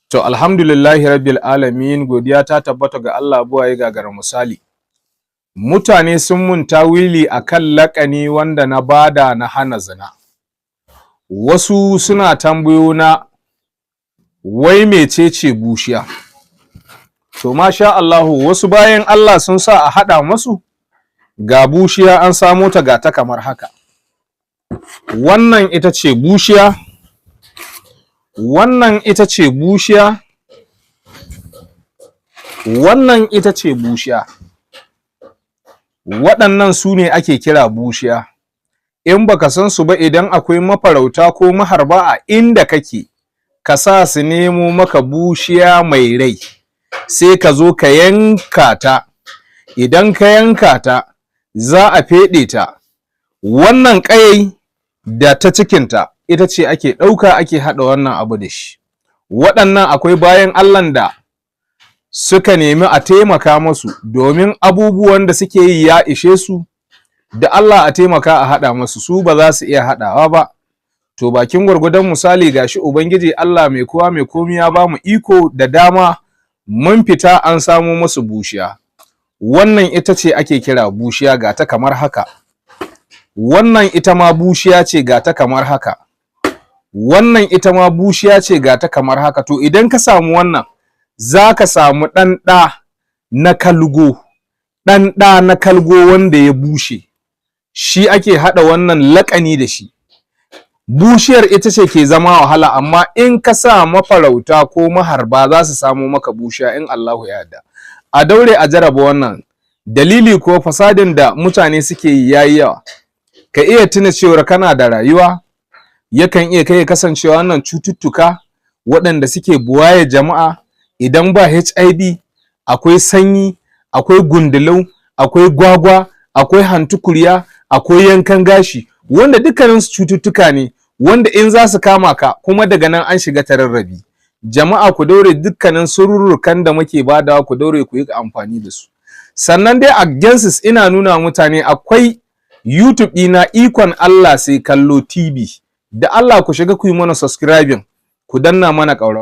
To, alhamdulillahi rabbil alamin, godiya ta tabbata ga Allah buwaye gagara misali. Mutane sun mun tawili akan laƙani wanda na bada na hana zina. Wasu suna tambayo na wai mecece bushiya. To, masha Allahu, wasu bayan Allah sun sa a haɗa masu ga bushiya, an samo ta, ga ta kamar haka. Wannan ita ce bushiya, wannan ita ce bushiya, wannan ita ce bushiya. Waɗannan su ne ake kira bushiya. In baka san su ba, idan akwai mafarauta ko maharba a inda kake, ka sa su nemo maka bushiya mai rai, sai ka zo ka yanka ta. Idan ka yanka ta, za a feɗe ta. Wannan ƙayai da ta cikinta ita ce ake ɗauka ake haɗa wannan abu da shi. Waɗannan akwai bayan Allahn da suka nemi a taimaka masu domin abubuwan da suke yi ya ishe su, da Allah a taimaka a haɗa masu, su ba za su iya haɗawa ba. To, bakin gwargwadon misali, gashi Ubangiji Allah mai kowa mai komi ya ba mu iko da dama, mun fita an samo masu bushiya. Wannan ita ce ake kira bushiya, ga ta kamar haka. Wannan ita ma bushiya ce, ga ta kamar haka. Wannan ita ma bushiya ce, ga ta kamar haka. To, idan ka samu wannan, za ka samu ɗan ɗa na kalgo, ɗan ɗa na kalgo wanda ya bushe, shi ake haɗa wannan laƙani da shi. Bushiyar ita ce ke zama wahala, amma in ka sa mafarauta ko maharba, za su samo maka bushiya in Allahu ya yarda. A daure a jaraba wannan. Dalili ko fasadin da mutane suke yi yayi yawa. Ka iya tuna cewar kana da rayuwa, yakan iya kai kasancewa wannan cututtuka waɗanda suke buwaye jama'a, idan ba HIV, akwai sanyi, akwai gundulau, akwai gwagwa, akwai hantukuriya, akwai yankan gashi, wanda dukkanin su cututtuka ne wanda in za su kama ka kuma daga nan an shiga tararrabi. Jama'a, ku daure, dukkanin sururrukan da muke badawa, ku daure ku yi amfani da su. Sannan dai a Genesis ina nuna mutane akwai YouTube ɗina, Ikon Allah Sai Kallo TV. Da Allah ku shiga ku yi mana subscribing, ku danna mana ƙaurawa.